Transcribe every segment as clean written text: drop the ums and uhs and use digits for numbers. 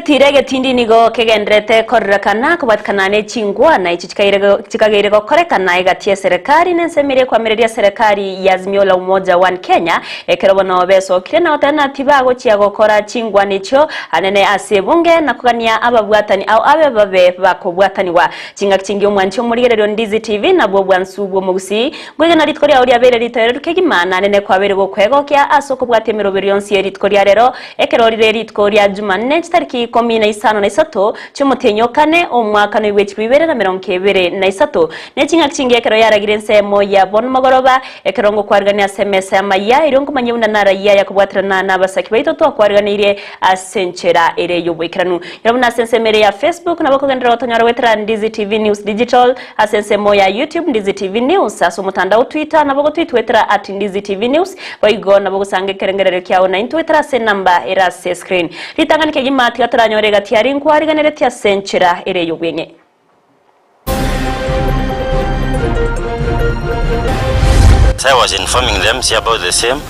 Egetiro egetindi nigo kegendererete kororekana kobwatikana ne chingwana echi chikageire gokorekana egati y'eserekari na ensemo eria ekwamireria eserekari ya Azimio la Umoja One Kenya ekero bono besokire na goteba ng'a tibagochia gokora chingwana echio anene ase ebunge na kogania ababwatani ao abe babe bakobwatanigwa. Chingaki chingiya omwanchi omorigererio Ndizi TV nabwo obwansu bw'omogusii. Nkoigena rituko riao riabeire ritoereru kegima na anene kwabeire gokwegokia ase okobwatia emeroberio yonsi ye rituko ria rero Ekero rire rituko ria Jumanne, chitariki ikomi na isano na isato chi'omotienyi o kane, omwaka noigwe chilifu ibere na merongo ebere na isato, ne ching'aki chingiya ekero yaragire ensemo ya bono mogoroba, ekero ngokwarigania ase emesa y'amaiya, erio nkomanye buna narayia ayakobwaterana nabasaki baito twakwariganeirie ase enchera ere y'oboikeranu. Nyora buna ase ensemo ere ya Facebook nabo okogenderera gotonyora goetera Ndizi TV News Digital, ase ensemo ya YouTube Ndizi TV News, ase omotandao Twitter nabo ogotwitwetera at Ndizi TV News, Boigo nabo ogosanga ekerengererio kiao naintwe goetera ase enamba ere ase escreen. Ritang'ani kegima tiga toranyore egati aria nkwariganeretie ase enchera ere y'obweng'e. As I was informing the MC about the same,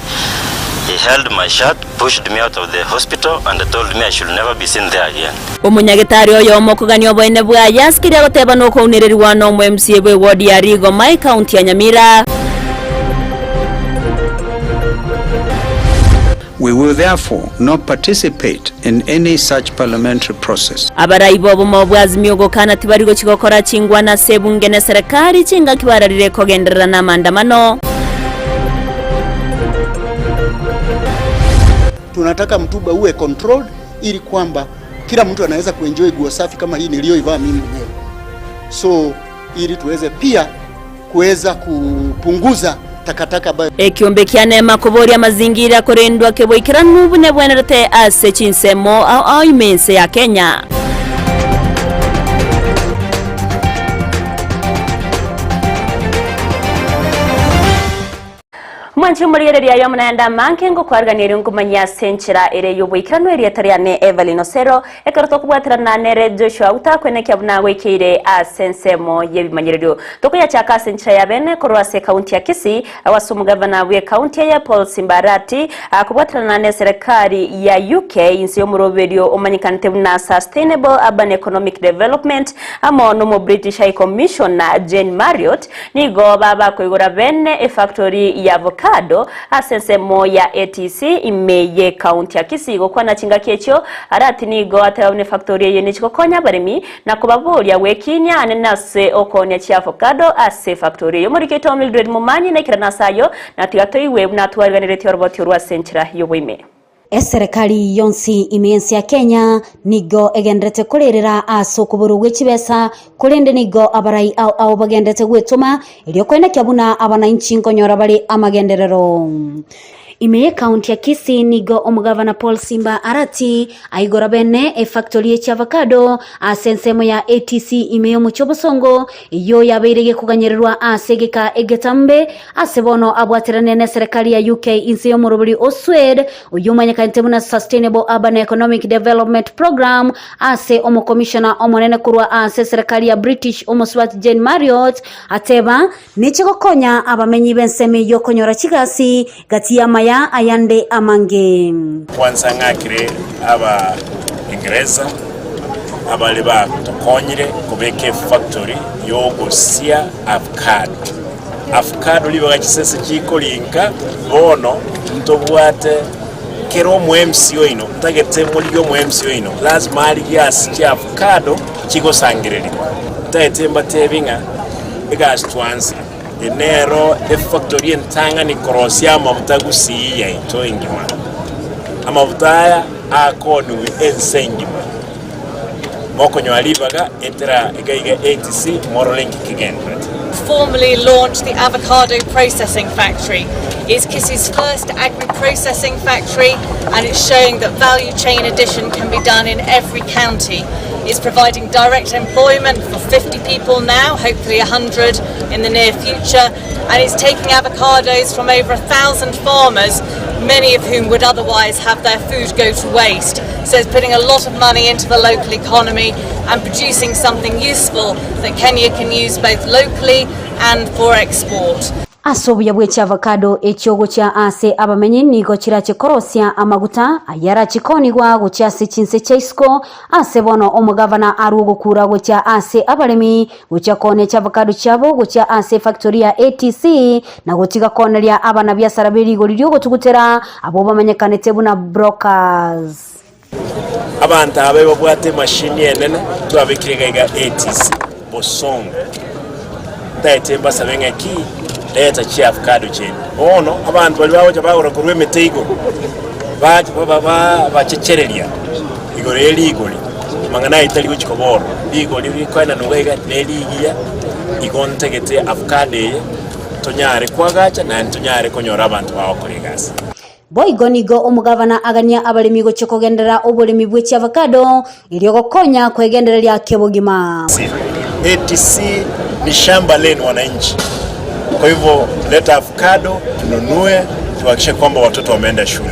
he held my shirt, pushed me out of the hospital and told me I should never be seen there again. Omonyagetari oyomo okogania oboene bwaye ase keria agoteba nokounererigwa nomo MCA bw'eward ya Rigoma ecounty ya Nyamira. We will therefore not participate in any such parliamentary process. Abarai b'obomo bwa Azimio gokana tibari gochia gokora chingwana ase ebunge ne serekari chingaki bararire kogenderera namandamano. Tunataka mtumba uwe controlled ili kwamba kila mtu anaweza kuenjoy guo safi kama hii niliyoivaa mimi mwenyewe, so ili tuweze pia kuweza kupunguza takataka ambayo Ekiombe kia Neema koboria amazingira korendwa keboikeranu buna ebwenerete ase chinsemo ao ao ime ense ya Kenya. Mwanche omorigereria aye omonayande amange ngokwarigania nkomanyia ase enchera ere y'oboikeranu erieta riane Evelyn Osero, ekero tokobwaterana nere Joshua otakwenekia buna agoikeire ase ensemo y'ebimanyererio. Tokoyachaka ase enchera ya bene korwa ase ekaunti ya Kisii, agwo ase omogavana bw'ekaunti eye Paul Simba Arati akobwaterana neserekari ya UK inse y'omoroberio omanyekanete buna Sustainable Urban Economic Development amo nomo British High Commissioner Jane Marriott Nigo babakoigora bene efactory ya avocado ase ensemo ya ATC ime ye county ya Kisii. Gokwana chingaki echio, Arati nigo ateba buna efactory eye nechi gokonya abaremi na kobaboria gwekinia anene ase okoonia chiavocado ase efactory eye. Omoriki oito Mildred Momanyi naikerane ase ayio na tiga toigwe buna atwariganeretie oroboti orwo ase enchera y'oboime. Eserekari yonsi ime y'ense ya Kenya nigo egenderete korerera ase okoborwa gwe chibesa, korende nigo abarai ao ao bagenderete gwetoma erio koenekia buna abananchi nkonyora bare amagenderero. Ime y'ekaunti ya Kisii nigo omogavana Paul Simba Arati aigora bene efactory ye chiavacado ase ensemo ya ATC ime y'omochie obosongo eyio yabeire gekoganyererwa ase egeka egetambe Ase bono abwaterane neserekari ya UK inse y'omoroberi o SUED, oyio omanyekanete buna Sustainable Urban Economic Development Programme, ase omokomishona omonene korwa ase eserekari ya British omosubati Jane Marriott, ateba, Neche gokonya abamenyi b'ensemo eyio konyora chigasi gati y'amaya ayande amange. Kwansa ng'akire aba Ingereza abare batokonyire kobeka efactory yogosia avocado. Avocado ribaga chisese chikorinka bono ntobwate kera omo MC oino ntagete morigie omo MC oino lazima arigie ase chi avocado chigosangererigwa ntagete mbatebi ng'a egasi twansa eye nero efactory entang'ani korosia amafuta gusii yaito engima amafuta aya akooniwe ense engima Mokonyora ribaga, etera iga iga ATC morore inki kegendererete. Formally launched the avocado processing factory. It's Kisii's first agri-processing factory and it's showing that value chain addition can be done in every county. It's providing direct employment for 50 people now, hopefully 100 in the near future, and it's taking avocados from over 1,000 farmers, many of whom would otherwise have their food go to waste. So it's putting a lot of money into the local economy and producing something useful that Kenya can use both locally and for export. Ase obuya bwe chiavocado echio gochia ase abamenyi nigo chirache korosia amaguta ayarache koonigwa gochia ase chinse chia isiko. Ase bono omogavana arwe ogokura gochia ase abaremi gochia koonia chiavocado chiabo gochia ase efactory ya ATC na gotiga kooneria abanabiasara be rigori ri'ogotugutera abwo bamanyekanete buna brokers. Abanto aba babwate emashini enene twabekire iga iga ATC Bosongo. Ntaete mbasabe ng'a ki leta chiavocado chiaino. Bono abanto baria bagocha bagora korwa emete igoro bacha babachechereria igoro ye rigori amang'ana ayio tari gochia koba ororo. Rigori rikoenanwa iga iga nerigiya igo ntagete avocado eye tonyare koagacha naende tonyare konyora abanto bagokora egasi. Boigo nigo omogavana agania abaremi gochia kogenderera oboremi bwe chiavocado, erio gokonya kwegendereria kebogima. ATC ni shamba lenu wananchi, kwa hivyo leta avocado tununue, tuhakikishe kwamba watoto wameenda shule.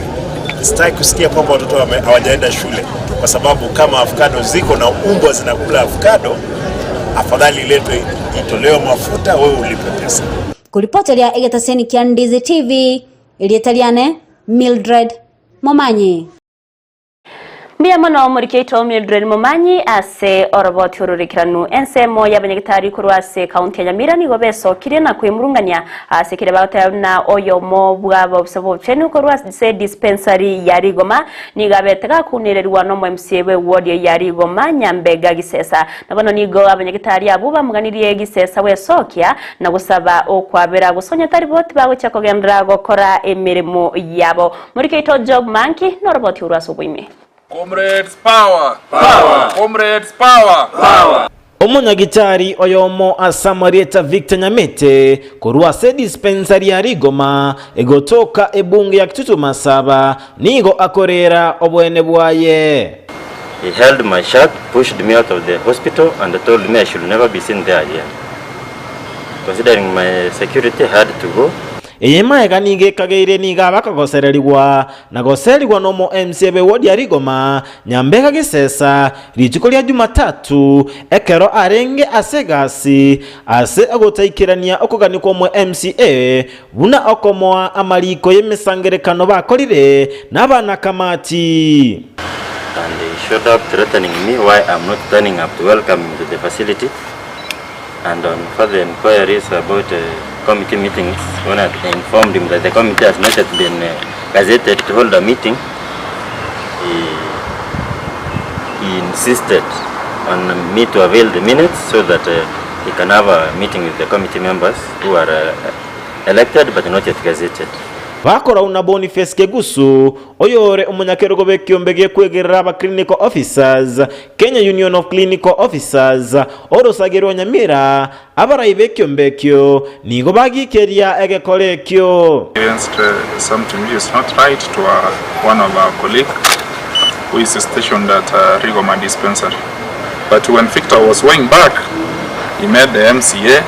Sitaki kusikia kwamba watoto hawajaenda shule, kwa sababu kama avocado ziko na umbwa zinakula avocado, afadhali iletwe itolewe mafuta, wewe ulipe pesa. Koripoteria egetaseni kia Ndizi TV, Erieta riane Mildred Momanyi. Mbuya mono omoriki oito Mildred Momanyi ase oroboti ororekeranu. Ensemo y'abanyagitari korwa ase ekaunti ya Nyamira nigo besokirie na kwemurungania ase keria bagoteba buna oyomo bw'abaofisa b'obochenu korwa ase dispensary ya Rigoma nigo abete gakunererwa nomo MCA bwe ward ya Rigoma Nyambega Gisesa. Na bono nigo abanyagitari abwo bamoganirie Gisesa gwesokia na gosaba okwabera gose onye tari bo tibagochia kogenderera gokora emeremo yabo. Morikeito Job Manki noroboti orwo ase oboime. Comrades power! Power! Comrades power! Power! Omonyagitari oyomo ase amarieta Victor Nyamete korwa ase dispensary ya Rigoma egotoka ebunge ya Kitutu Masaba nigo akorera oboene bwaye. He held my shirt, pushed me out of the hospital and told me I should never be seen there again. Considering my security, I had to go. Eye maega nigo ekageire nigo abakogosererigwa na goserigwa nomo MCA bwe ward ya Rigoma, Nyambega Gisesa, rituko ria Jumatatu ekero arenge ase egasi ase ogotaikerania okogania kw'omo MCA buna okomoa amariko y'emesangerekano bakorire nabanakamati. And he showed up threatening me why I'm not turning up to welcome him to the facility and on further inquiries about committee meetings when I informed him that the committee has not yet been gazetted to hold a meeting he, he insisted on me to avail the minutes so that uh, he can have a meeting with the committee members who are uh, elected but not yet gazetted. Bakorau na Boniface Kegusu, oyore omonyakerogo bw'ekiombe gekwegerera aba Clinical Officers, Kenya Union of Clinical Officers, orosage rwa Nyamira, abarai b'ekiombe ekio nigo bagikeria egekora ekio. Experienced something which is not right to one of our colleague who is stationed at Rigoma dispensary. But when Victor was going back, he met the MCA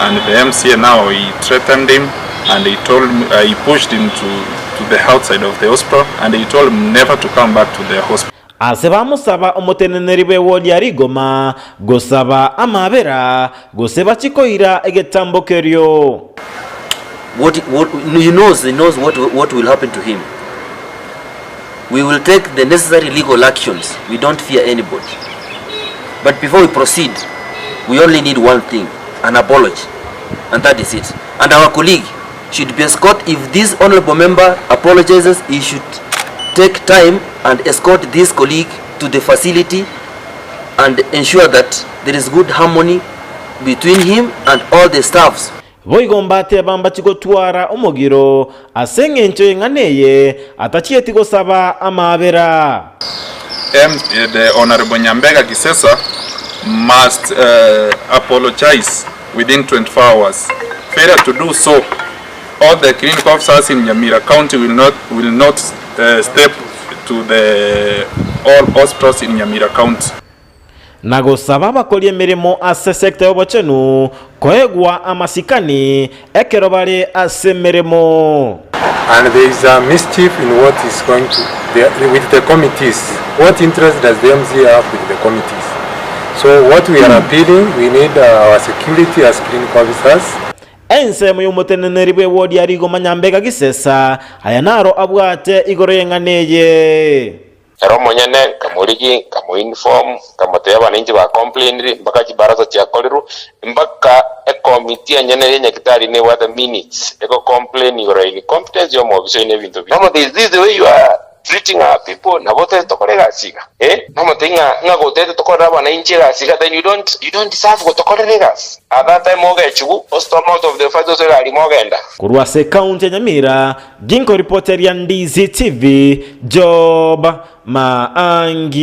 and the MCA now he threatened him and he told me, he pushed him to, to the outside of the hospital and he told him never to come back to the hospital. Ase bamosaba omoteneneri bw'ewodi ya rigoma gosaba amabera, gose bachie koira egetambo kerio. What, what, he knows, he knows what, what will happen to him. We will take the necessary legal actions. We don't fear anybody. But before we proceed, we only need one thing, an apology. And that is it. And our colleague should be escort if this honorable member apologizes, he should take time and escort this colleague to the facility and ensure that there is good harmony between him and all the staffs. Boigo mbateba mbachie gotwara omogiro ase engencho y'eng'ana eye atachieti gosaba amaabera. M, the Honorable Nyambega Gisesa must uh, apologize within 24 hours. Failure to do so, all the clinical officers in Nyamira County will not, will not uh, step to the all hospitals in Nyamira County. Na gosaba abakori emeremo ase sector y'obochenu koegwa amasikani ekero bare ase emeremo. And there is a mischief in what is going to the, with the committees. What interest does the MCA have with the committees? So what we are appealing, we need our security as clinical officers. Ensemo y'omoteneneri bw'ewodi ya Rigoma Nyambega Gisesa, aya naro abwate igoro y'eng'ana eye. Ere omonyene nkamorigia, nkamoinform, nkamotebia abananchi ba complainire mpaka chibarasa chiakorirwe, mpaka ecommittee enyene ye nyagetari nebwate minutes ego complain igoro ya incompetence ya omobisa oyo na ebinto binde. Namotebia is this the way you are treating our people? Nabo otagete tokore egasi iga? Eh? Namotebia ng'a ng'a gotagete tokorere abananchi egasi iga then you don't you don't deserve gotokorera egasi. At that time ogechigwa o storm out of the fight ase egari ime ogenda. Korwa ase ekaunti ya Nyamira, Ginkoripoteria Ndizi TV, Job Maangi.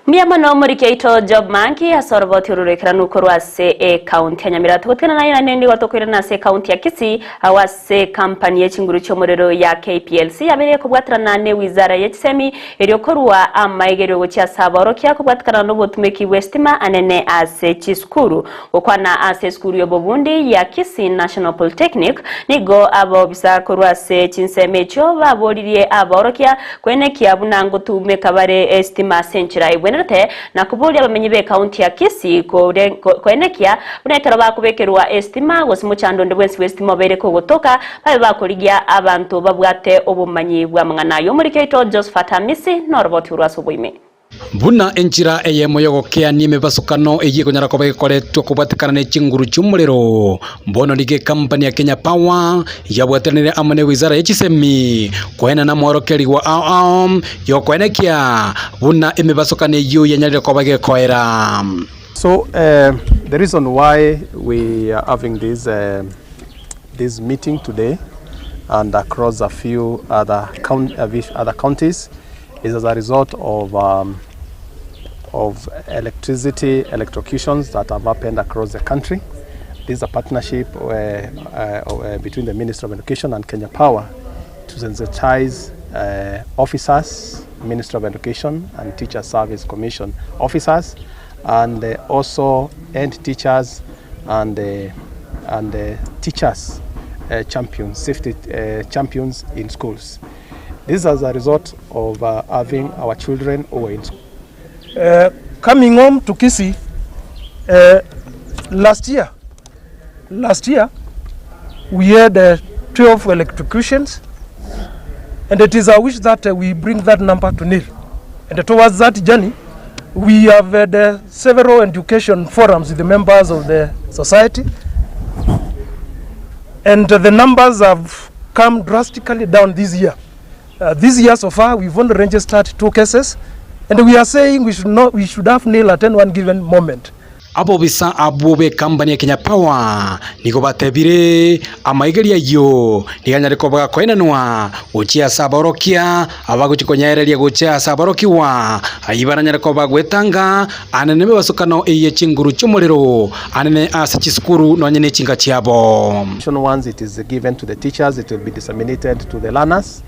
Mbuya mono omoriki oito Job Maangi ase oroboti oro roikeranu korwa ase ekaunti ya Nyamira. Togotigana naye naende nigo tokoirana ase ekaunti ya Kisii agwo ase ekampani ye chinguru chi'omorero ya KPLC yabeire ekobwaterana ne wizara ye chisemi erio korua amaigerio gochia ase abaorokia kobwatekana nobotumeki bw'esitima anene ase chisukuru. Gokwana ase esukuru y'obobundi ya Kisii National Polytechnic, nigo abaobisa korwa ase chinsemo echio baboririe abaorokia kwenekia buna ngotumeka bare esitima ase enchera egwenerete na koboria abamenyi b'ekaunti ya Kisii koenekia buna ekero bakobekerwa esitima gose mochando onde bwensi bw'esitima obeire kogotoka babe bakorigia abanto babwate obomanyi bw'amang'ana ayio. Omoriki oito Josephat Amisi noroboti orwo ase oboime. Buna enchera eyemo y'ogokeania emebasokano eyio ekonyara koba egokoretwa kobwatekana ne chinguru chi'omorero, bono nigo ekampani ya Kenya Power yabwateranire amo ne wizara ye chisemi koenana amorokerigwa ao ao y'okoenekia buna emebasokano eyio yanyarire koba egekoera. So the reason why we are having this this meeting today and across a few other other counties is as a result of um, of electricity electrocutions that have happened across the country. This is a partnership uh, uh, uh, between the Ministry of Education and Kenya Power to sensitize uh, officers, Ministry of Education and Teacher Service Commission officers, and uh, also end teachers and, uh, and uh, teachers uh, champions, safety uh, champions in schools. This is as a result of uh, having our children who are in school. Uh, coming home to Kisii uh, last year, last year we had uh, 12 electrocutions and it is our wish that uh, we bring that number to nil. And towards that journey, we have had uh, several education forums with the members of the society and uh, the numbers have come drastically down this year. Uh, this year so far, we've only registered two cases, and we are saying we should, not, we should have nil at any one given moment. Abobisa abwo b'ekampani ya Kenya Power nigo batebire amaigerio ayio nigo anyare koba gakoenanwa gochia ase aborokia abagochia konyaereria gochia ase aborokigwa ayio baranyare koba gwetanga anene mebasokano eye chinguru chi'omorero anene ase chisukuru nonye ne chinka chiabo. Once it is given to the teachers, it will be disseminated to the learners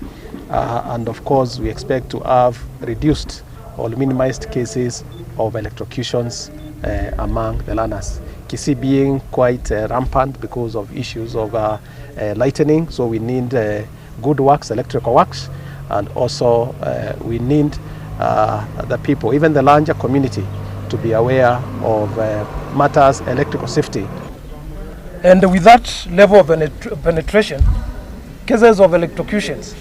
uh, and of course we expect to have reduced or minimized cases of electrocutions uh, among the learners. Kisii being quite uh, rampant because of issues of uh, uh, lightning, so we need uh, good works, electrical works, and also uh, we need uh, the people, even the larger community, to be aware of uh, matters electrical safety. And with that level of penetration, cases of electrocutions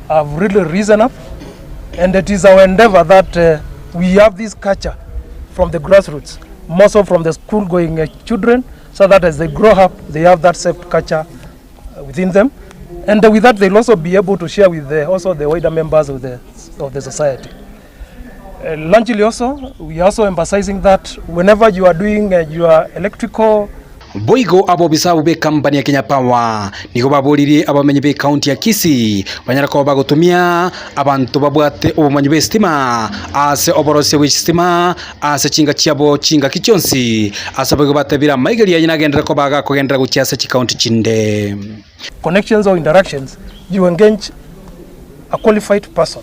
have really risen up. And it is our endeavor that uh, we have this culture from the grassroots, more so from the school-going uh, children, so that as they grow up, they have that safe culture uh, within them. And with that, they'll also be able to share with the, also the wider members of the, of the society. Uh, largely also, we are also emphasizing that whenever you are doing uh, your electrical Boigo abobisa abwo b'ekampani ya Kenya Power nigo baboririe abamenyi b'ekaunti ya Kisii banyare koba bagotumia abanto babwate obomanyi bw'esitima ase oborosia bw'echistima ase chinka chiabo chingaki chionsi ase boigo batebire amaigerio aye nagenderere koba agakogenderera gochia ase chikaunti chinde. Connections or interactions, you engage a qualified person.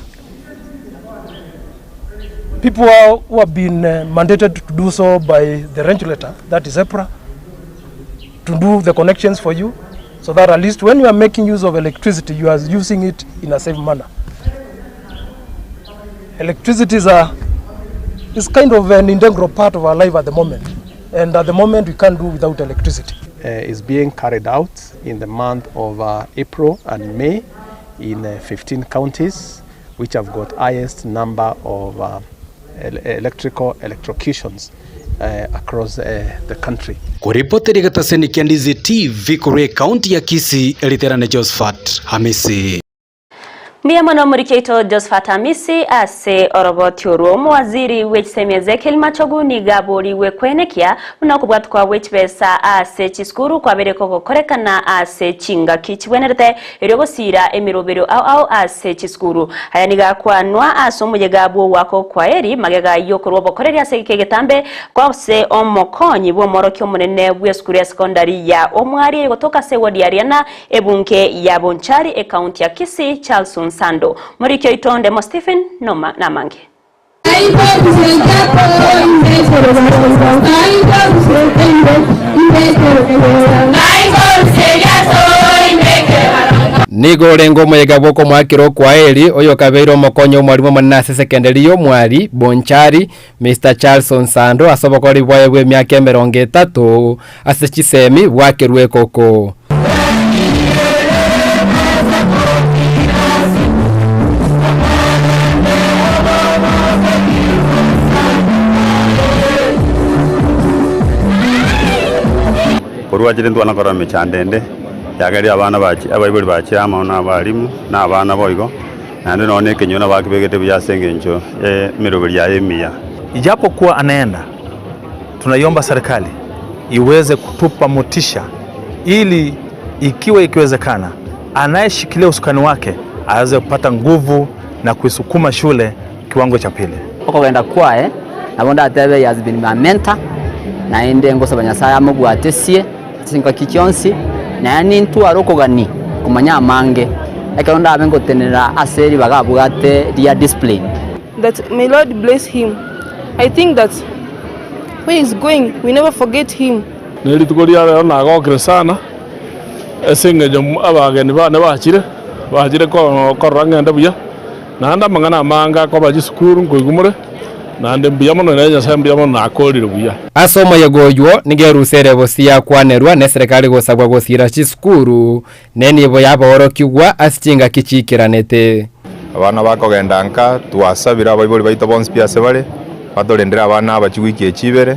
People who have been uh, mandated to do so by the regulator, that is EPRA, to do the connections for you, so that at least when you are making use of electricity, you are using it in a safe manner. Electricity is, a, is kind of an integral part of our life at the moment, and at the moment we can't do without electricity. is being carried out in the month of April and May in 15 counties which have got highest number of electrical electrocutions across the country. Koripotera egetaseni kia Ndizi TV korwa ekaunti ya Kisii, Eriterane Josephat Hamisi. Mbuya mono omoriki oito Josphat Amisi ase oroboti orwo. Omowaziri bw'echisemi Ezekiel Machogu nigo aborigwe kwenekia buna okobwatwa gwe chibesa ase chisukuru kwabeire kogokorekana ase chingaki chibwenerete erio gosiira emeroberio ao ao ase chisukuru. Aya nigo akwanwa ase omoyega bw'ogoaka okwaeri magega y'okorwa obokoreri ase egeka egetambe Gose omokonyi bw'omworokia omonene bw'esukuru ya sekondari ya Omwari eyegotoka ase ewodi ya Riana, ebunge ya Bonchari, ekaunti ya Kisii, Charles Onsando. Moriki oito Ndemo Stephen noma namange. Nigo orenge omoyega bw'okomoakera okwaeri, oyokabeire omokonyi omwalimu omonene ase esekenderi y'Omwari, Bonchari, Mister Charles Onsando ase obokori bwaye bw'emiaka emerongo etato ase chisemi bwakerwe ekoko. Korwa achire ntwana korora emechando ende, yagerire abana bachi abaibori bachire amo na abalimu, na abana boigo. Naende nonya nekenyoro nabakebegete buya ase engencho y'emeroberi yaye emiya. Ijapokuwa anaenda, tunaiomba serikali iweze kutupa motisha ili ikiwa ikiwezekana, anayeshikilia usukani wake aweze kupata nguvu na kuisukuma shule kiwango cha pili. Okogenda kwaye nabo ndatebe he has been my mentor, naende ngosaba Nyasaye amobwatesie chingaki chionsi, naende nintware okogania komanya amange, ekero ndabe ngotenenera ase ribaga abwate ria discipline. That may Lord bless him I think that where he's going we never forget him. Ne rituko ria rero nagokire sana ase eng'encho abageni bane bachire, bachire korora ng'ende buya, naende amang'ana amange akoba chisukuru nkoigwa more, naende mbuya mono naye Nyasaye mbuya mono nakorire buya. Ase omoyega oywo nigo erusa ere bosio yakwanerwa neserekari gosabwa gosiira chisukuru, na enibo y'aborokigwa ase chingaki chiikeranete. Abana bakogenda nka, twasabire abaibori baito bonsi pi ase bare, batorendere abana aba chiwiki echi ibere,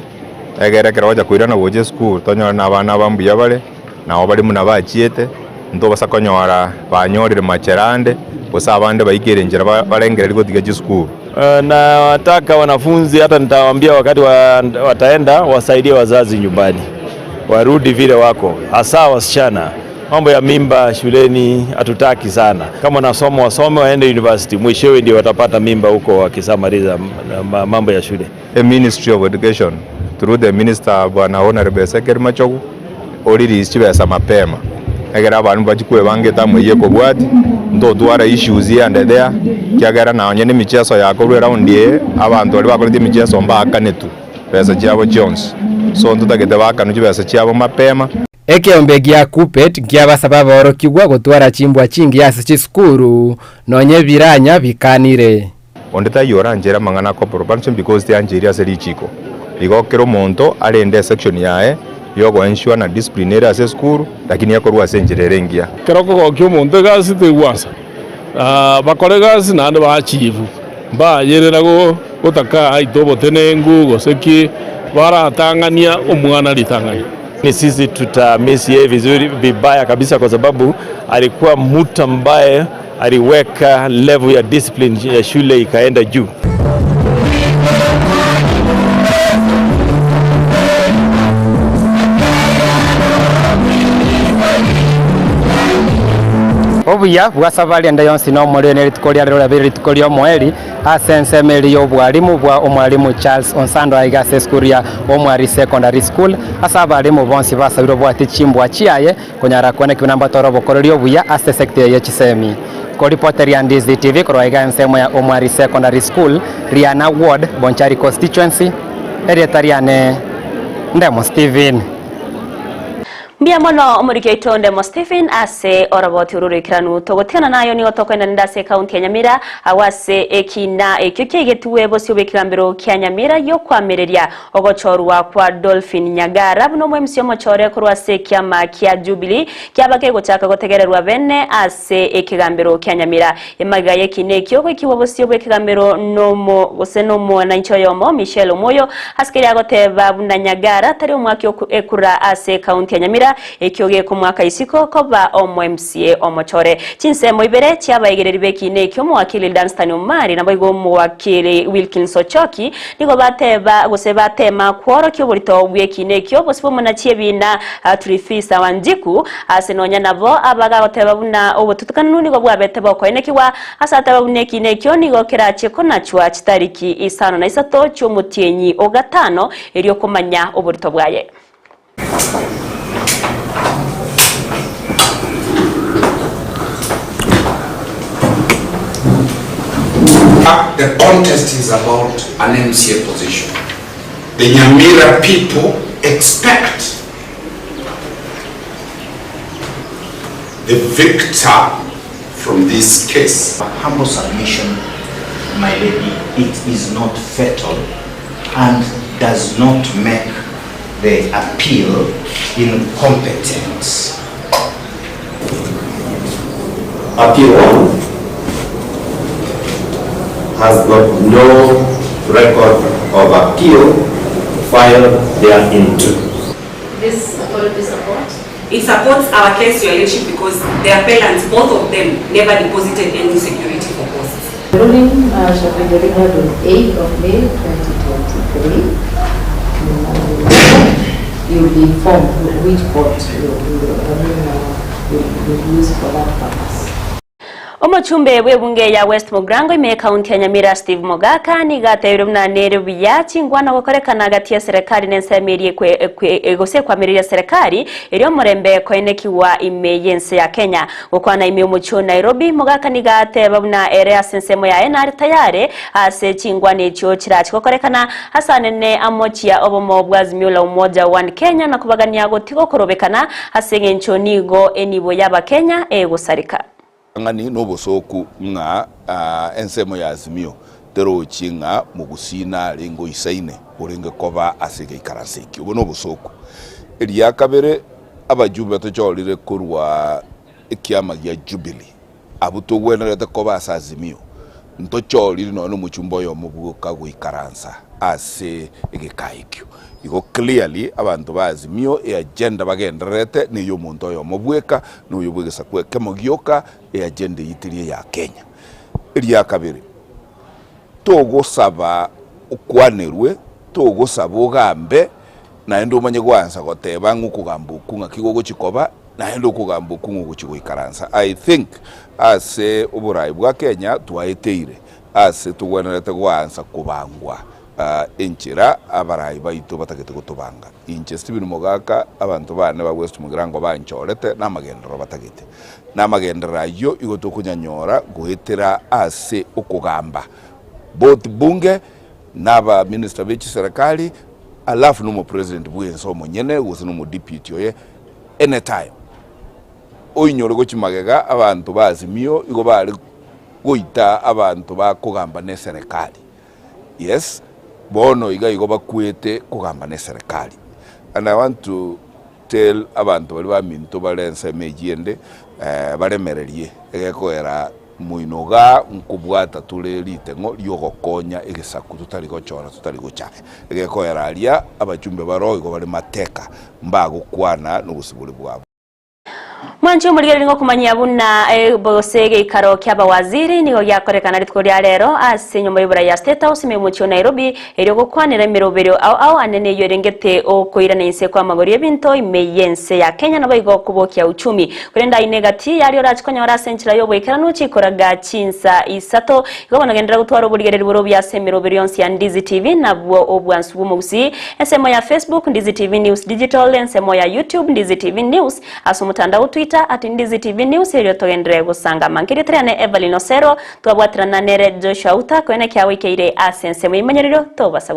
egere ekero bacha koirana gocha esukuru tonyore na abana aba mbuya bare, nabo bare buna bachiete, ntobasa konyora banyorire machera ande, gose abande baikeire enchera barengereria gotiga chisukuru. Nataka wanafunzi hata nitawaambia wakati wataenda wasaidie wazazi nyumbani, warudi vile wako, hasa wasichana. Mambo ya mimba shuleni hatutaki sana. Kama wanasoma wasome, waende university, mwishowe ndio watapata mimba huko wakishamaliza mambo ya shule. E Ministry of Education through the Minister Bwana Honourable Ezekiel Machogu o release chibesa mapema egere abalimu bachie kwebanga etamu eyio ekobwatia ntotwara issues here and there ekiagera nonye na emicheso yakorwa eround eye abanto baria bakorete emicheso mbaakanetwe besa chiabo chionsi so ntotagete baakanwe chibesa chiabo mapema. Ekeombe gia Kuppet nkiabasaba aborokigwa gotwara chimbwa chingiya ase chisukuru, nonya ebiranya bikanire. Onde taiyo oranchere amang'ana a corporal punishment because tiancheiri ase richiko. Igo kera omonto arende esection yaye yogoensure na discipline ere ase esukuru lakini ekorwa ase enchera ere engiya. Ekero okogokia omonto egasi tegwansa, bakore egasi naende baachieve, mbayerera gotaka aite obotenenku gose ki, baratang'ania omwana ritang'ani. Ni sisi tutamisi yeye vizuri vibaya kabisa kwa sababu alikuwa mtu ambaye aliweka level ya discipline ya shule ikaenda juu. Obuya bwa safari ende yonsi nomorero ne rituko ria rero riabeire rituko ri'omoerio ase ensemo eria y'obwarimu bwa omwalimu Charles Onsando aiga ase esukuru ya Omwari Secondary School ase abarimu bonsi basabirwe obwati chimbwa chiaye Konyara kwane ki buna mbatore obokoreri obuya ase esecta eye ye chisemi. Koripoteria Ndizi TV korwa iga ensemo ya Omwari Secondary School, Riana Ward, Bonchari Constituency, erieta riane Ndemo Stephen. Mbuya mono omoriki oito Ndemo Stephen ase oroboti oru roikeranu. Togotigana nayo nigo tokoendanera ase ekaunti ya Nyamira agwo ase ekina ekio kiaigetigwe bosio bw'ekegambero kia Nyamira gi'okoamereria ogochorwa kwa Dolphin Nyagara buna omoemisia omochore korwa ase ekiama kia Jubilee kiaba kegochaka gotegererwa bene ase ekegambero kia Nyamira. Emagega y'ekina ekio goikigwa bosio bw'ekegambero nomo gose nomwananchi oyomo Michelle Omoyo ase keria agoteba buna Nyagara tari omwaki ekura ase ekaunti ya Nyamira ekio gekomwaka isiko koba omo MCA omochore. Chinsemo ibere chi'abaigereri b'ekina ekio omowakili Dunstan Omari naboigo omowakili Wilkins Ochoki nigo bateba gose batema kworokia oborito bw'ekina ekio bosio bw'omonachi ebina Trifisa Wanjiku Ase nonya nabo abagagoteba buna obotutukanu nigo bwabete bokoenekigwa, ase ateba buna ekiina ekio nigo kerachie konachwa chitariki isano na isato chi'omotienyi o gatano, erio komanya oborito bwaye. The contest is about an MCA position. The Nyamira people expect the victor from this case. Humble submission, my lady, it is not fatal and does not make the appeal incompetent. Appeal 1 has got no record of appeal filed thereinto. This authority supports? It supports our case, Your Lordship, because the appellants, both of them, never deposited any security for costs. The ruling shall be delivered on 8th of May 2023. You will be informed which court you will, I mean, will use for that purpose. Omochumbe bw'ebunge ya West Mugirango ime y'ekaunti ya Nyamira Steve Mogaka nigo atebirie buna nere buya chingwana gokorekana gati ya serekari na ensemo eria gose ekwamireria serekari eria omorembe koenekigwa ime y'ense ya Kenya. Gokwana ime y'omochie o Nairobi, Mogaka nigo ateba buna ere ase ensemo yaye nare tayare ase chingwana echio chirache gokorekana ase anene amochia obomo bwa Azimio la Umoja One Kenya na kobagania gotiga okorobekana ase eng'encho nigo enibo y'Abakenya egosareka. Ng'ani nobosooku ng'a ensemo ya Azimio terochi ng'a mogusii narenge oisaine orenge koba ase egeikaranso ekio. Obo nobosooku. Eria kabere, abajumbe tochorire korwa ekiama gia Jubilee, abwo togwenerete koba ase Azimio, ntochoriri nonya nomochumbe oyomo bwoka goikaransa ase egekaa ekio. Igo clearly abanto ba Azimio eagenda bagendererete neya omonto oyomo bweka, na oyo bw'egesaku ekemo gioka, eagenda eyio teri eya Kenya. Eria kabere, togosaba okwanerwe, togosaba ogambe, naende omanye goansa goteba ng'a okogamba okwo ng'aki gogochia koba, naende okogamba okwo ng'a ogochia goikaransa. I think ase oboraai bwa Kenya twaeteire ase togwenerete goansa kobangwa enchera abarai baito batagete gotobanga. Inche Stephen Mogaka, abanto bane ba West Mugirango banchorete namagenderero batagete. Namagenderero ayio igo tokonyanyora goetera ase okogamba both bunge na aba minister be chiserekari alafu na omopresident bwense omonyene gose na omodeputy oye anytime. Oinyore gochia magega abanto ba Azimio igo bare goita abanto bakogamba ne eserekari. Yes, bono iga igo bakwete kogamba ne serikali. And I want to tell abanto baria baminto bare ensemo eyio ende baremererie egekoera moino igaa nkobwata tore riteng'o riogokonya egesaku totari gochora totari gochaya. Egekoera aria abachumbe baroo igo bare mateka mbagokwana nobosibore bwabo. Mwanche omorigereria ngokomanyia buna gose egeikaro ki'abawaziri nigo giakorekana rituko ria rero ase enyomba y'oborai ya State House ime y'omochie o Nairobi erio gokwanera emeroberio ao ao ane neyio erengete okoirana inse kw'amagori y'ebinto ime y'ense ya Kenya naboigo okobokia uchumi. Korende aye negati yaria orache konyora ase enchera y'oboikeranu chikoraga chinsa isato. Igo bono genderera gotwara oborigereria bore obuya ase emeroberio yonsi ya Ndizi TV nabwo obwansu bw'omogusii Ensemo ya Facebook, Ndizi TV News Digital, ensemo ya YouTube, Ndizi TV News, ase omotandao o Twitter, at Ndizi TV News, erio togenderere gosangama. Nkerio toriane Evelyn Osero, twabwaterana nere Joshua Uta, koene kiagoikeire ase ensemo y'emanyererio, tobasa.